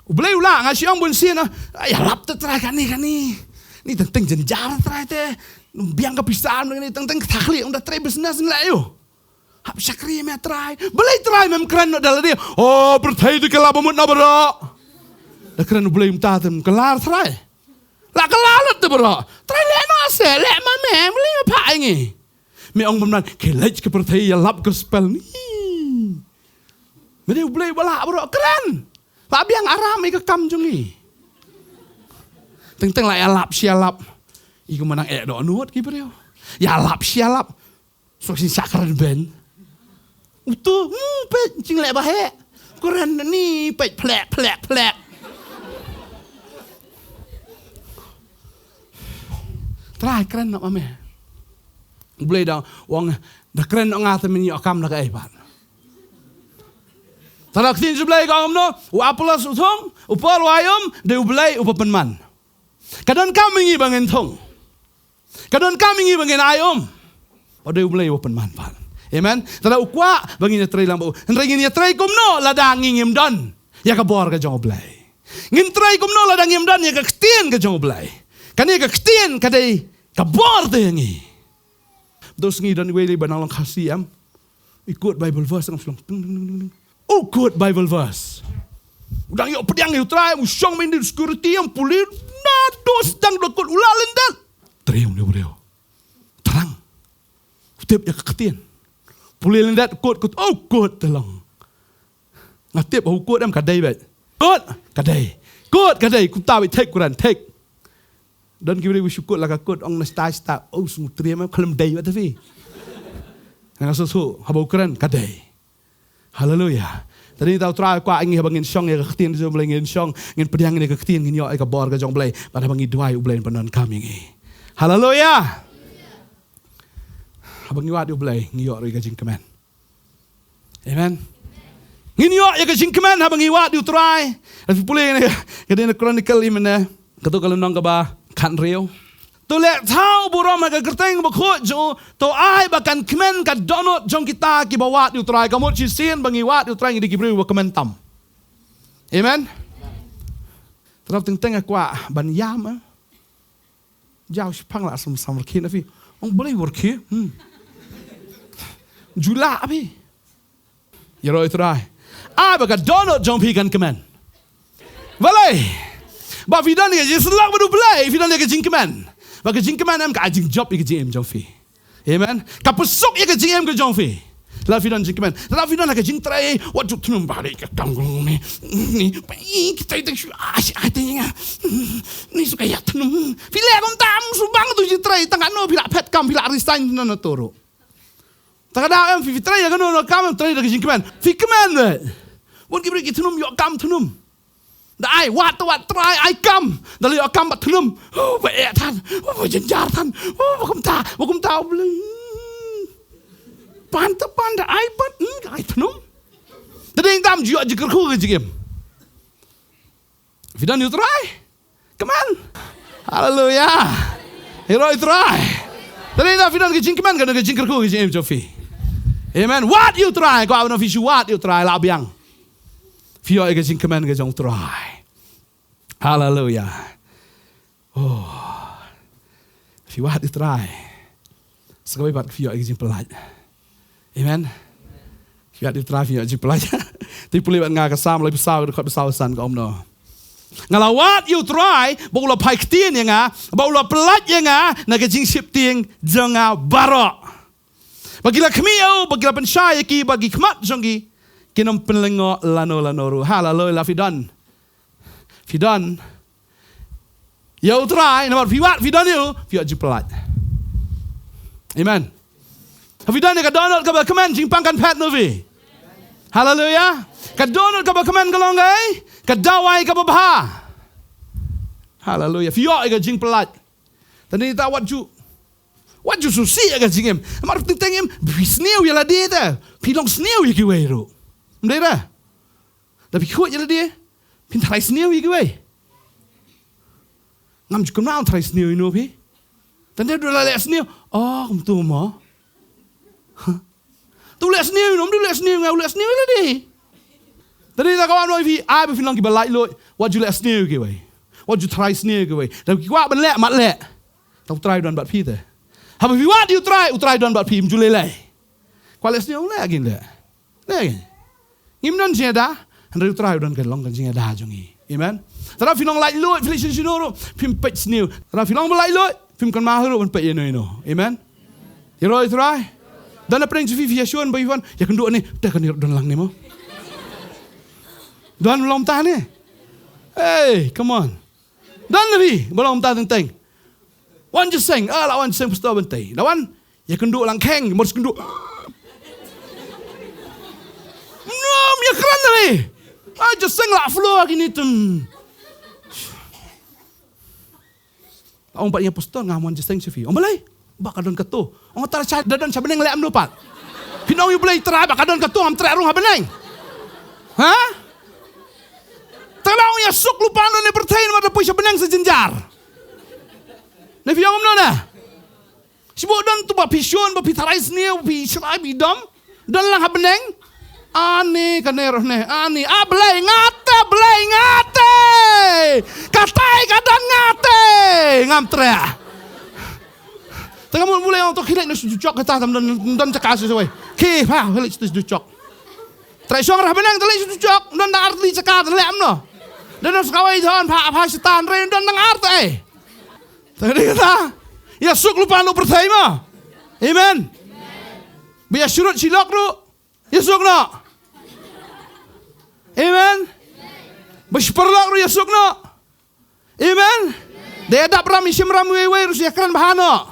U Blei u lah, nga shu ong bun sien, ah, ïalap te Trai kane kane. Ni teng teng jynjar Trai te. Biang ka pisa, ni teng teng ka thakli, ong da Trai business ngi la ïoh. Hap shakri me Trai. Balei Trai mem kren noh da lade? Oh, pyrthei te ka la ba mut na baroh. Da kren U Blei mynta te, ka la Trai. La ka la lut te baroh. Trai leh noh se, leh ma me, balei me phah ïa ngi? Me ong bymman, ka leit ka pyrthei ïalap gospel ni. Me dei U Blei ba lah baroh, kren. La biang aram ïa ka kam jong ngi. Teng teng la ïalap shi ïalap. Ïa ka mynta eh dohnud ki briew. Ïalap shi ïalap. Sok shisha kren ben. Utu, hmm, peit, jingleh ba heh. Kren ni, peit, phlek, phlek, phlek. Trai kren noh ma me. U Blei da ong, da kren noh nga te men ïoh kam da kaei pat. Te da ka ktien jong U Blei ka ong kumno, u Apollos u thung, u Paul u aiti, dei U Blei uba pynman. Ka donkam ïa ngi ba ngin thung. Ka donkam ïa ngi ba ngin aiti. Ba dei U Blei uba pynman pat. Amen. Te da u kwah ba ngin ïatrei lang bad u. Hynrei ngin ïatrei kumno lada ngi ngim don ïa ka bor ka jong U Blei. Ngin trei kumno lada ngim don ïa ka ktien ka jong U Blei. Kane ka ktien ka dei ka bor te ïa ngi. Mynta u sngi don iwei ba nang long Khasi em. I quote Bible verse ngam shu long. Tung, tung, tung, tung, tung. U quote Bible verse. U dang ïoh pdiang ïa U Trai, u shong mynta u security, em pule, naduh sdang da quote u la lyndet. Trei u ne u briew. Thrang. U tip ïa ka ktien. Pule lyndet quote, quote, oh quote te long. Nga tip u quote em ka dei beit. Quote ka dei. Quote ka dei. Kumta beit, thik kuran, thik. Don ki briew ba shu quote la ka quote ong na stai stai. Oh, sngewtriem em, khlem dei beit te phi. Nga shu shu, haba u kren ka dei. Haleluya. Te dei ta U Trai u kwah ïa ngi haba ngin shong ïa ka ktien jong U Blei, ngin shong, ngin pdiang ïa ka ktien, ngin ïoh ïa ka bor ka jong U Blei. Bad haba ngi duwai U Blei un pyndonkam ïa ngi. Haleluya. Haba ngi wad ïa U Blei, ngi ïoh ruh ïa ka jingkmen. Amen. Ngin ïoh ïa ka jingkmen haba ngi wad ïa U Trai. Lada phi pule ïa kane, ka dei na Chronicle ïa mynne. Kato ka lynnong kaba khathynriew. To leh thaw burom ha ka kyrteng bakhuid jong u, to ai ba kan kmen ka dohnud jong kita kiba wad ïa U Trai. Ka mut shisien ba ngi wad ïa U Trai ngi dei ki briew ba kmen tam. Amen. Te dap teng teng nga kwah ban ïam, eh. Jaw shiphang la sam sam rkhie na phi. Ong balei wa rkhie? Hmm. Ju lah phi. Ïaroh ïa U Trai. Ai ba ka dohnud jong phi kan kmen. Balei? Ba phi don ïa ka jingsyllok bad U Blei, phi don ïa ka jingkmen. Ba ka jingkmen em ka ai jingjop ïa ka jingim jong phi. Amen. Ka pynsuk ïa ka jingim ka jong phi. Lada phi don jingkmen. Lada phi don ha ka jingtrei, wat ju thnum ba dei ka kam ka long ni. Ni, ba i kita ita shu ai ai te nga. Ni suka ïa thnum. Phi leh kumta, ym shu bang tu jingtrei, tang kano phi la phet kam, phi la resign na na toro. Tang ka daw em phi, phi trei ïa kano kano kam em, trei da ka jingkmen. Phi kmen beit. Bun ki briew ki thnum, ïoh kam thnum. Da ai, wat, wat, trai, ai kam. Da leh ïoh kam ba thnum. Oh, ba eh than. Oh, ba jynjar than. Oh, ba kumta, ba kumta, oh, Blei. Pan ta pan da ai pat, hmm, ai thnum. Te dei tam ju ïoh jingkyrkhu ka jingim. Phi don ïa U Trai. Kmen. Haleluya. Ïaroh ïa U Trai. Te dei tam phi don ka jingkmen, ka don ka jingkyrkhu ka jingim jong phi. Amen. Wad ïa U Trai, ko aw na phi shu wad ïa U Trai la biang. Phi ïoh ïa ka jingkmen ka jong U Trai. Haleluya. Oh. Phi wad ïa U Trai. Sa kawei pat phi ïoh ïa ka jingpyllait. Amen. Phi wad ïa U Trai phi ïoh ïa ka jingpyllait. Te pule bad nga ka Salm laiphew saw, ka dkhot ba saw san ka ong kumno. Nga la wad ïa U Trai, ba u la phai ktien ïa nga, ba u la pyllait ïa nga na ka jingsheptieng jong nga baroh. Ba ki la khmih ïa u, ba ki la pynshai ïa ki, ba ki khmat jong ki kin ym pynlyngngoh lano lano ruh. Haleluya, la phi don. Phi don ïa U Trai, namar phi wad, phi don ïa u, phi ïoh jingpyllait. Amen. Phi don ïa ka dohnud kaba kmen, jingpang kan phet noh phi. Haleluya. Ka dohnud kaba kmen ka long kaei? Ka dawai kaba bha. Haleluya. Phi ïoh ïa ka jingpyllait. Tang da wat ju, wat ju sngewsih ïa ka jingim. Namar teng teng em, phi sniew ïa lade te, phi long sniew ïa kiwei ruh. Ym dei re? Da phi khuid ïa lade, phin tharai sniew ïa kiwei. Ngam ju kynmaw tharai sniew ïa no phi. Tang da u la leh sniew. Oh, kumtu mo. Tu leh sniew ïa no, ym dei leh sniew ïa nga, u leh sniew ïa lade. Tang da ka wan ïa phi, ai ba phin long kiba laitluid. Wat ju leh sniew ïa kiwei. Wat ju tharai sniew ïa kiwei. Da ki kwah ban leh, mat leh. Te u Trai u don bad phi te. Haba phi wad ïa u Trai, u Trai u don bad phi, ym ju lei lei. Kwah leh sniew, leh kin leh. Leh kin. Ngim don jingïada, hynrei u Trai u don ka long ka jingïada jong ngi. Amen. Te lada phi long laitluid, phi leit sha shano ruh, phim peit sniew. Te lada phi long ba laitluid, phim kynmaw ruh ban peit ïano ïano. Amen. Ïaroh ïa u Trai. Don na pdeng jong phi, phi ïashun ba ïa wan, ïakynduh ne, te kane ruh don lang ne mo. Don ba long mynta ne. Hey, come on. Don na phi ba long mynta teng teng. Wan jingïaseng, ah, la wan jingïaseng pastor Bantei. La wan, ïakynduh lang kheng, mut kynduh. Nom, ïakren na phi. Ah, jingïaseng la flow kine tum. Ong pat ïa pastor, ngam wan jingïaseng sha phi. Ong balei? Ba ka don kato. Ong tara sha, da don sha bneng leh em no pat. Phin ong ïa U Blei Trai ba ka don kato, ngam treh rung ha bneng. Ha? Te la ong ïasuk lypa noh ne pyrthei namar da poi sha bneng sa jynjar. Ne phi ong em no na? Shu don tu ba phi shun, ba phi tharai sniew, ba phi shrai, ba phi dom. Don lang ha bneng. Ani kane ruh ne, ani. Ah, Blei nga te, Blei nga te. Katai ka don nga te. Ngam treh. Te nga mut Blei ong to khie leit na shu jok kata tam don, don jaka shu sawai. Khie pha, khie leit shu jok. Trai shong rah bneng, te leit shu jok. Don dang ar tylli jaka, te leh em no. Don dang skawai don, pha, pha Satan, re, don dang ar te, eh. Te dei kata. Ïasuk lypa noh pyrthei mo. Amen. Ba ïashrut shilok ruh. Ïasuk noh. Amen. Ba shi paralok ruh ïasuk noh. Amen. Da ïadap ram ïashim ram wei wei ruh ïakren bha noh.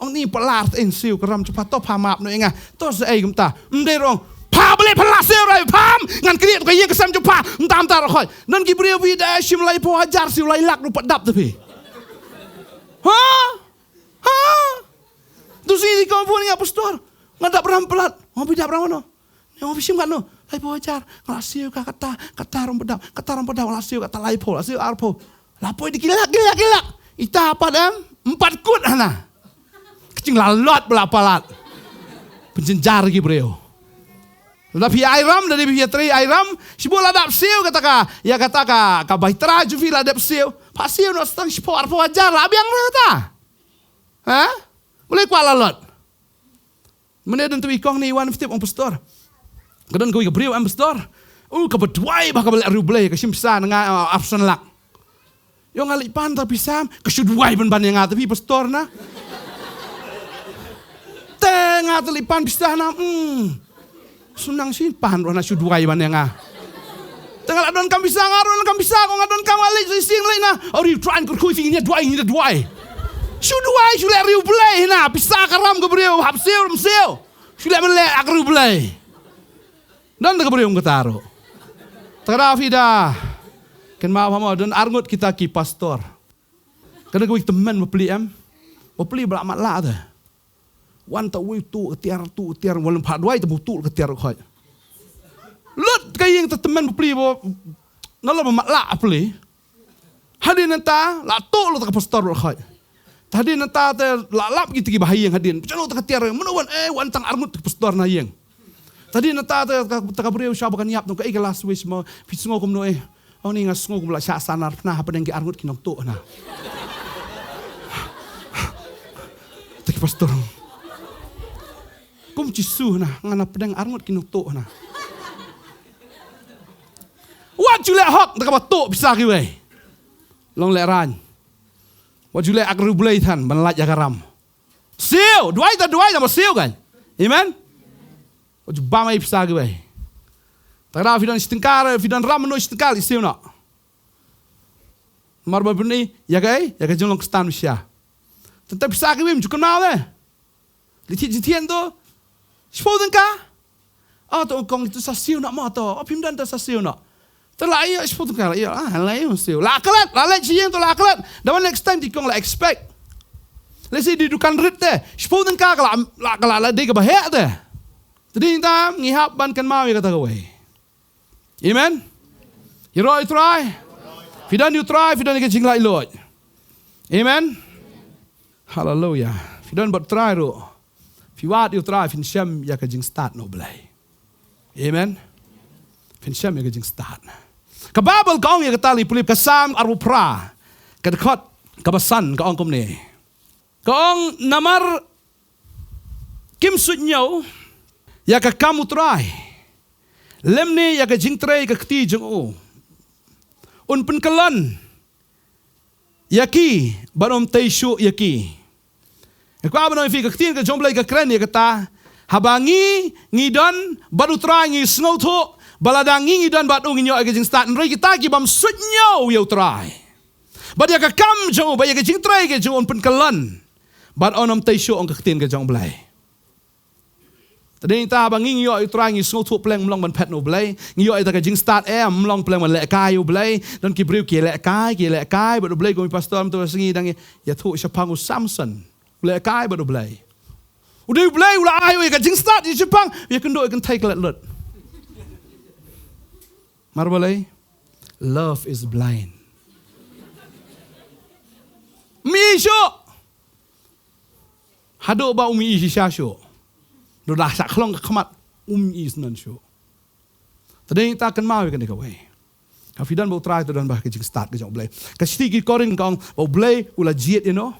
Ong ni palat en siew ka ram jong pha to pha map noh ïa nga. To sa ei kumta. Ym dei rong. Pha balei pha la siew rai pham. Ngan kri to ka ïing ka sem jong pha. Mynta mynta ruh khoi. Don ki briew phi da shim laiphew hajar siew lai lak ruh pat dap te phi. Ha? Ha? Tu si di kong pun ïa pastor. Nga dap ram palat. Nga phi dap ram noh. Nga phi shim katno. Laiphew hajar. Nga la siew ka kata, kata ram pat dap, kata ram pat dap, nga la siew kata laiphew, la siew arphew. La poi da ki lak, ki lak, ki lak. Ita pat em, empat kut hana. Ka jinglalot ba la palat. Pynjynjar ki briew. Lada phi ai ram, lada phi ïatrei ai ram, shibun la dap siew kata ka, ïa kata ka, ka baitra jong phi la dap siew. Pha siew noh sa tang shiphew arphew hajar la biang ruh kata. Ha? Balei kwah lalot. Mynne don tang i kong ne i wan, phi tip, ong pastor. Ka don kawei ka briew em pastor. U kaba duwai bha, kaba leh riewblei, ka shim pisa na nga, ah, arphew san lak. Ïoh nga leit pan ta pisa, ka shu duwai ban ban ïa nga ta phi pastor na. Te nga te leit pan pisa na, hmm. Shu nang shu pan ruh na shu duwai ban ïa nga. Te nga la donkam pisa, nga ruh donkam pisa, ko nga donkam, nga leit sha ïing leit na. Ori tran kyrkhu ïa ngin ïa duwai, ngin ïa duwai. Shu duwai, shu leh riewblei na, pisa ka ram ka briew, hap siew, ym siew. Shu leh ban leh ak riewblei. Don ta ka briew ong kata ruh. Te ka da phi da. Kynmaw pha mo, don arngut kita ki pastor. Ka don kawei ka tymmen bapli em. Bapli ba la matlah te. Wan ta wei tuh ka tiar, tuh ka tiar, wallam pha duwai te bu tuh ka tiar khoi. Lut ka ïing ta tymmen bapli ba. Na la ba matlah bapli. Hadien nangta, la tuh lut ta ka pastor bad khoi. Hadien nangta te la lap kito kiba ha ïing hadien. Pynjah lut ta ka tiar, mano wan, eh, wan tang arngut ta ka pastor na ïing. Hadien nangta te ka, ta ka briew sha ba kan ïap, tang ka, eh, ka last wish mo, phi sngew kumno, eh. Ong ni nga sngew kum la shah sanar pynah hapdeng ki arngut ki nongtuh na. Ta ki pastor. Kum Jisu na, ngan hapdeng arngut ki nongtuh na. Wat ju leh hok da kaba tuh pisa kiwei. Long lehrain. Wat ju leh ak riewblei than ban lait ïa ka ram. Siew, duwai ta duwai ta ba siew kan. Amen. Wat ju bam ei pisa kiwei. Ta ka da phi don shi tyngka, phi don ram mano shi tyngka, leit siew noh. Mar ba bni ïa ka ei, ïa ka jinglong Khristan bishar. Tang ta pisa kiwei ym ju kynmaw eh. Leit thied jingthied to. Shiphew tyngka. Oh, to kong, to sa siew noh mo to. Oh, phim don, to sa siew noh. To la ïoh shiphew tyngka, la ïoh, ah, la ïoh siew. La klet, la leit sha ïing to la klet. Da wan next time te kong la expect. Lehse dei dukan rit te. Shiphew tyngka ka la, la, ka la, la dei kaba heh te. Te dei tam, ngi hap ban kynmaw ïa kata kawei. Amen. Ïaroh ïa u Trai. Phi don ïa u Trai, phi don ïa ka jinglaitluid. Amen. Haleluia. Phi don bad u Trai ruh. Phi wad ïa u Trai, phin shem ïa ka jingstad na u Blei. Amen. Phin shem ïa ka jingstad. Ka Baibl ka ong ïa kata, leit pule ka Salm arphew phra, ka dkhot kaba san, ka ong kumne. Ka ong, namar kim suidñiew ïa ka kam u Trai, lymne ïa ka jingtrei ka kti jong u. Un pynkyllon ïa ki bad ym tei shuh ïa ki. Nga kwah ban ong ïa phi, ka ktien ka jong u Blei ka kren ïa kata, haba ngi, ngi don bad u Trai, ngi sngewthuh ba lada ngi, ngi don bad u, ngin ïoh ïa ka jingstad. Hynrei kita ki bym suidñiew ïa u Trai bad ïa ka kam jong u, bad ïa ka jingtrei ka jong u, un pynkyllon bad un ym tei shuh, ong ka ktien ka jong u Blei. Te dei ta, haba ngi, ngi ïoh ïa u Trai, ngi sngewthuh pleng, ym long ban phet na u Blei. Ngi ïoh ïa ka jingstad, em, ym long pleng ban lehkai ïa u Blei. Don ki briew ki lehkai, ki lehkai bad u Blei, kum i pastor mynta ka sngi dang ïathuh shaphang u Samson. U lehkai bad u Blei. U dei u Blei u la ai ïa ka jingstad ïa shaphang, ïakynduh ïa ka kynthei ka leit lut. Namar balei? Love is blind. Ym i shuh. Haduh ba um i shisha shuh. Haduh ba la shah khlong ka khmat, um i shisha shuh. Te dei ta, kynmaw ïa kane kawei. Haba phi don bad u Trai, to don bad ka jingstad ka jong u Blei. Ka shithi ki Korinth ka ong ba u Blei u la jied ïano?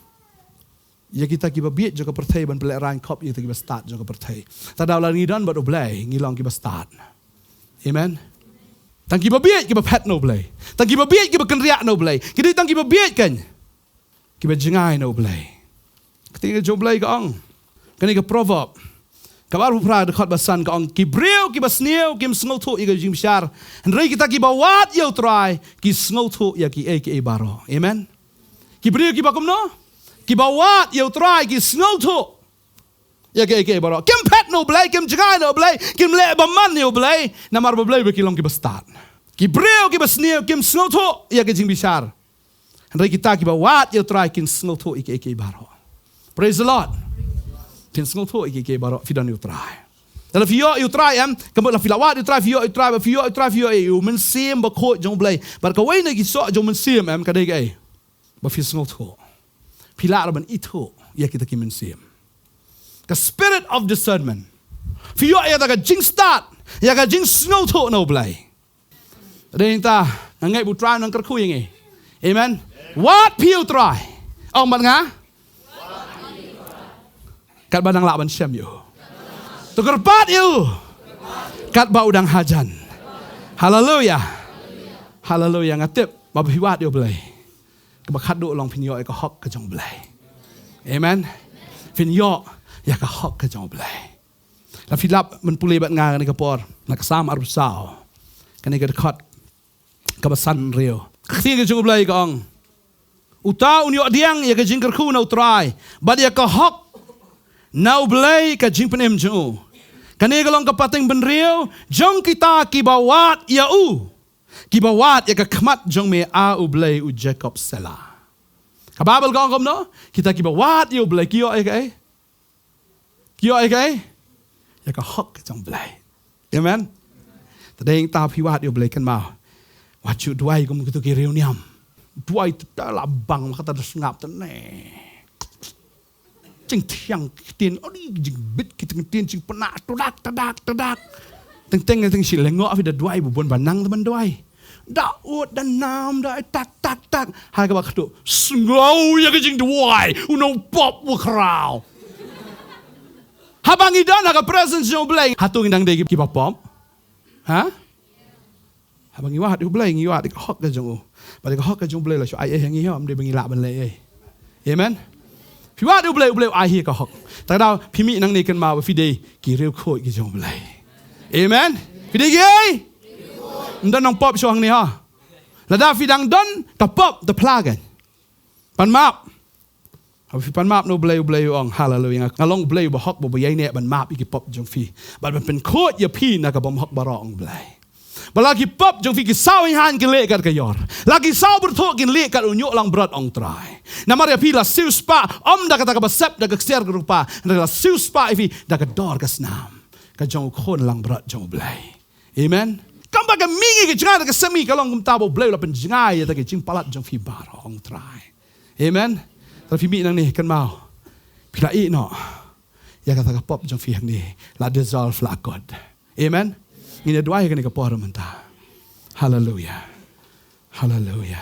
Ïa kita kiba bieit jong ka pyrthei ban pynlehraiñ khop ïa kita kiba stad jong ka pyrthei. Te lada ngi don bad u Blei, ngi long kiba stad. Amen. Tang kiba bieit kiba phet na u Blei. Tang kiba bieit kiba kynriah na u Blei. Ki dei tang kiba bieit kan. Kiba jngai na u Blei. Ka ktien ka jong u Blei ka ong, kane ka Proverb kaba arphew phra, dkhot ba san, ka ong, ki briew kiba sniew kim sngewthuh ïa ka jingbishar, hynrei kita kiba wad ïa u Trai ki sngewthuh ïa kiei kiei baroh. Amen. Ki briew kiba kumno? Kiba wad ïa u Trai ki sngewthuh ïa kiei kiei baroh. Kim phet na u Blei, kim jngai na u Blei, kim leh bymman ïa u Blei, namar ba u Blei ba ki long kiba stad. Ki briew kiba sniew kim sngewthuh ïa ka jingbishar, hynrei kita kiba wad ïa u Trai kin sngewthuh ïa kiei kiei baroh. Praise the Lord. Kin sngewthuh ïa kiei kiei baroh, phi don ïa u Trai. Te lada phi ïoh ïa u Trai, em, ka mut lada phi la wad ïa u Trai, phi ïoh ïa u Trai, ba phi ïoh ïa u Trai, phi ïoh ïa u Mynsiem Bakhuid jong u Blei. Bad kawei na ki soh jong u Mynsiem, em, ka dei kaei? Ba phi sngewthuh. Phi lah ruh ban ithuh ïa kita ki mynsiem. Ka spirit of discernment. Phi ïoh ïa ka jingstad, ïa ka jingsngewthuh na u Blei. Te dei ta, nga ngeit ba u Trai un nang kyrkhu ïa ngi. Amen. Wad phi ïa u Trai. Ong bad nga. Katba nang lah ban shem ïa u. To kyrpad ïa u. Katba u dang hajan. Haleluia. Haleluia. Nga tip ba phi wad ïa u Blei, kaba khatduh long phin ïoh ïa ka hok ka jong u Blei. Amen. Phin ïoh ïa ka hok ka jong u Blei. Lada phi lap ban pule bad nga kane ka por na ka Salm arphew saw, kane ka dkhot kaba san hynriew, ka ktien ka jong u Blei ka ong, uta un ïoh pdiang ïa ka jingkyrkhu na u Trai, bad ïa ka hok na u Blei ka jingpynim jong u. Kane ka long ka pateng bynriew jong kita kiba wad ïa u, kiba wad ïa ka khmat jong me, A u Blei u Jakob. Selah. Ka Baibl ka ong kumno? Kita kiba wad ïa u Blei ki ïoh ïa kaei? Ki ïoh ïa kaei? Ïa ka hok ka jong u Blei. Amen. Te dei ta, phi wad ïa u Blei, kynmaw, wat shu duwai kum kito ki riewniam. Duwai te la bang, ma kata da sngap te ne. Jingthiang ki ktien, odi, jingbit ki ktien, jingpynah, tudak, tadak, tadak. Teng teng teng shi lyngngoh phi da duwai, ba bun ba nang te ban duwai. Da ud da nam da, tak tak tak. Ha kaba khatduh, sngew ïa ka jingduwai, u nongpop u khraw. Haba ngi don ha ka presence jong u Blei, hato ngi dang dei kiba pop? Ha? Haba ngi wad ïa u Blei, ngi wad ïa ka hok ka jong u. Bad ïa ka hok ka jong u Blei la shu ai ei ha ngi, ym dei ba ngi lah ban leh ei. Amen. Phi wad ïa u Blei, u Blei u ai hi ïa ka hok. Te lada phi mih nangne, kynmaw ba phi dei ki riewkhuid ki jong u Blei. Amen. Phi dei ki ei? Ym don nongpop shuh hangne, ha. Lada phi dang don ka pop, te phla kein. Pan map. Haba phi pan map na u Blei, u Blei u ong, haleluia, nga, nga long u Blei uba hok, uba ïaineh ban map ïa ki pop jong phi, bad ban pynkhuid ïa phi na ka bymhok baroh, ong u Blei. Ba la ki pop jong phi ki saw hynhaiñ ki leh kat ka ïor. La ki saw byrthuh kin leh kat u ñiuh langbrot, ong Trai. Namar ïa phi la siewspah, ym da kata kaba sep da ka ksiar ka rupa, hynrei la siewspah ïa phi da ka dor ka snam ka jong u khun langbrot jong U Blei. Amen. Kam ba ka mihngi ka jngai da ka semi ka long kumta ba U Blei u la pynjngai ïa ta ka jingpalat jong phi baroh, ong Trai. Amen. Trai, phi mih nangne, kynmaw, phi la ïeh noh ïa kata ka pop jong phi hangne, la dissolve, la kot. Amen. Ngin ïa duwai kane ka por mynta. Haleluia. Haleluia.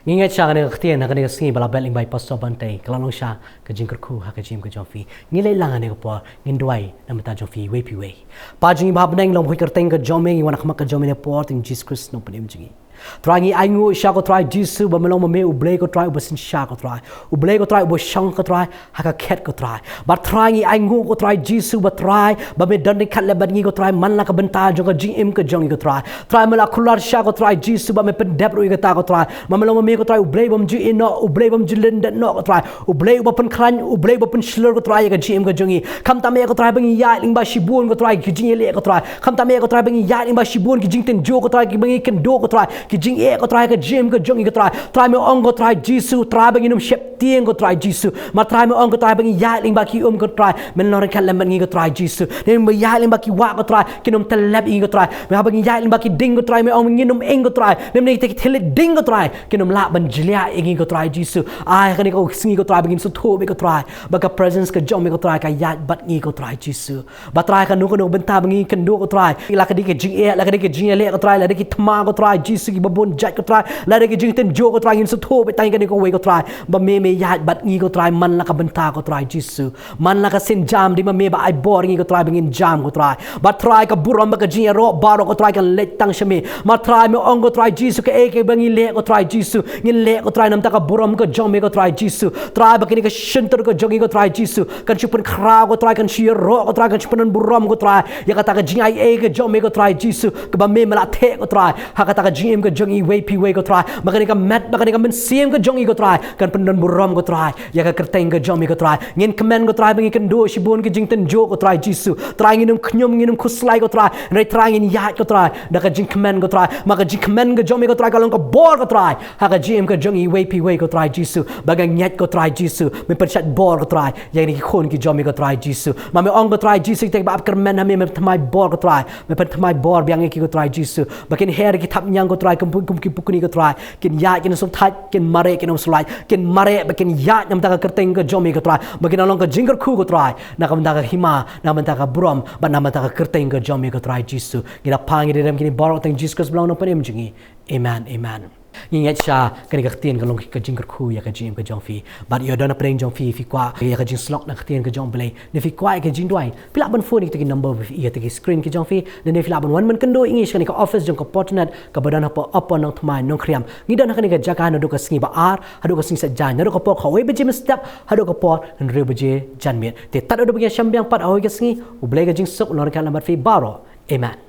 Ngi ngeit sha kane ka ktien ha kane ka sngi ba la bet lyngba i Pastor Bantei, ka la long sha ka jingkyrkhu ha ka jingim ka jong phi. Ngi leit lang ha kane ka por, ngin duwai na bynta jong phi iwei pa iwei. Pa jong ngi ba ha bneng, long ba kyrteng ka jong me, ngi wan ha khmat ka jong me ha kane ka por, ha ktien Jisu Khrist nongpynim jong ngi. Trai, ngi ainguh sha ko Trai Jisu ba me long ma me U Blei ko Trai uba synshar ko Trai, U Blei ko Trai uba shong ko Trai ha ka khet ko Trai. Ba Trai ngi ainguh ko Trai Jisu ba Trai ba me don ryngkat lem bad ngi ko Trai man la ka bynta jong ka jingim ka jong ngi ko Trai. Trai, me la kular sha ko Trai Jisu ba me pyndep ruh ïa kata ko Trai. Ba me long ma me ko Trai U Blei bym ju ïehnoh, U Blei bym ju lyndet noh ko Trai, U Blei uba pynkhlaiñ, U Blei uba pynshlur ko Trai ïa ka jingim ka jong ngi. Khamtam eh ko Trai ba ngi ïaid lyngba shibun ko Trai ki jingïaleh ko Trai. Khamtam eh ko Trai ba ngi ïaid lyngba shibun ki jingtynjuh ko Trai, ki ba ngi kynduh ko Trai, ki jingeh ko Trai ha ka jingim ka jong ngi ko Trai. Trai, me ong ko Trai Jisu Trai ba ngin ym sheptieng ko Trai Jisu. Ma Trai, me ong ko Trai ba ngi ïaid lyngba ki um ko Trai, men long ryngkat lem bad ngi ko Trai Jisu. Ngi ba ïaid lyngba ki wah ko Trai, kin ym tyllep ïa ngi ko Trai. Me ba ngi ïaid lyngba ki ding ko Trai, me ong ngin ym ing ko Trai. Ngi te ki thylliej ding ko Trai, kin ym lah ban jliah ïa ngi ko Trai Jisu. Ai ha kane ka sngi ko Trai ba ngin sngewthuh beit ko Trai ba ka presence ka jong me ko Trai ka ïaid bad ngi ko Trai Jisu. Ba Trai kano kano ka bynta ba ngi kynduh ko Trai, la ka dei ka jingeh, la ka dei ka jingïaleh ko Trai, la dei ki thma ko Trai Jisu kiba bun jait ko Trai, la dei ki jingtynjuh ko Trai, ngin sngewthuh beit tang ïa kane kawei ko Trai ba me, me ïaid bad ngi ko Trai man la ka bynta ko Trai Jisu. Man la ka sienjam, dei ma me ba ai bor ïa ngi ko Trai ba ngin jam ko Trai. Ba Trai ka burom bad ka jingïaroh baroh ko Trai kan leit tang sha me. Ma Trai, me ong ko Trai Jisu, kaei kaei ba ngi leh ko Trai Jisu, ngin leh ko Trai na bynta ka burom ka jong me ko Trai Jisu. Trai, ba kane ka shyntur ka jong ngi ko Trai Jisu kan shu pynkhraw ko Trai, kan shu ïaroh ko Trai, kan shu pyndonburom ko Trai ïa kata ka jingaiei ka jong me ko Trai Jisu, kaba me, me la theh ko Trai ha kata ka jingim ka jong ngi iwei pa iwei ko Trai. Ba kane ka met, ba kane ka mynsiem ka jong ngi ko Trai kan pyndonburom ko Trai ïa ka kyrteng ka jong me ko Trai. Ngin kmen ko Trai ba ngi kynduh shibun ki jingtynjuh ko Trai Jisu. Trai, ngin ym khñium, ngin ym khuslai ko Trai, hynrei Trai ngin ïaid ko Trai da ka jingkmen ko Trai. Ma ka jingkmen ka jong me ko Trai ka long ka bor ko Trai ha ka jingim ka jong ngi iwei pa iwei ko Trai Jisu. Ba nga ngeit ko Trai Jisu, me pynshait bor ko Trai ïa kine ki khun ki jong me ko Trai Jisu. Ma me ong ko Trai Jisu, kita kiba ap kyrmen ha me, me pynthymmai bor ko Trai, me pynthymmai bor biang ïa ki ko Trai Jisu. Ba kin her ki thapniang ko Trai kum, kum ki pukni ko Trai, kin ïaid, kin sngewthait, kin mareh, kin ym sngewlait, kin mareh bad kin ïaid na bynta ka kyrteng ka jong me ko Trai. Ba kin long ka jingkyrkhu ko Trai na ka bynta ka hima, na ka bynta ka burom bad na ka bynta ka kyrteng ka jong me ko Trai Jisu. Ngi la pan, ngi la dem kine baroh ha ktien Jisu Khrist ba long nongpynim jong ngi. Amen, amen. Ngi ngeit sha kane ka ktien ka long ka jingkyrkhu ïa ka jingim ka jong phi. Bad ïoh don hapdeng jong phi, phi kwah ïa ka jingslok na ka ktien ka jong U Blei, ne phi kwah ïa ka jingduwai, phi lah ban phone ïa kita ki number, ïa kita ki screen ki jong phi, ne phi lah ban wan ban kynduh ïa ngi sha kane ka office jong ka Portnet kaba don hapoh Upper Nongthymmai, Nongkrem. Ngi don ha kane ka jaka naduh ka sngi ba ar haduh ka sngi Saitjaiñ, naduh ka por kawei baje mynstep haduh ka por hynriew baje janmiet. Te tad haduh ba ngin ïashem biang pat ha kawei ka sngi, U Blei ka jingsuk un long ryngkat lem bad phi baroh. Amen.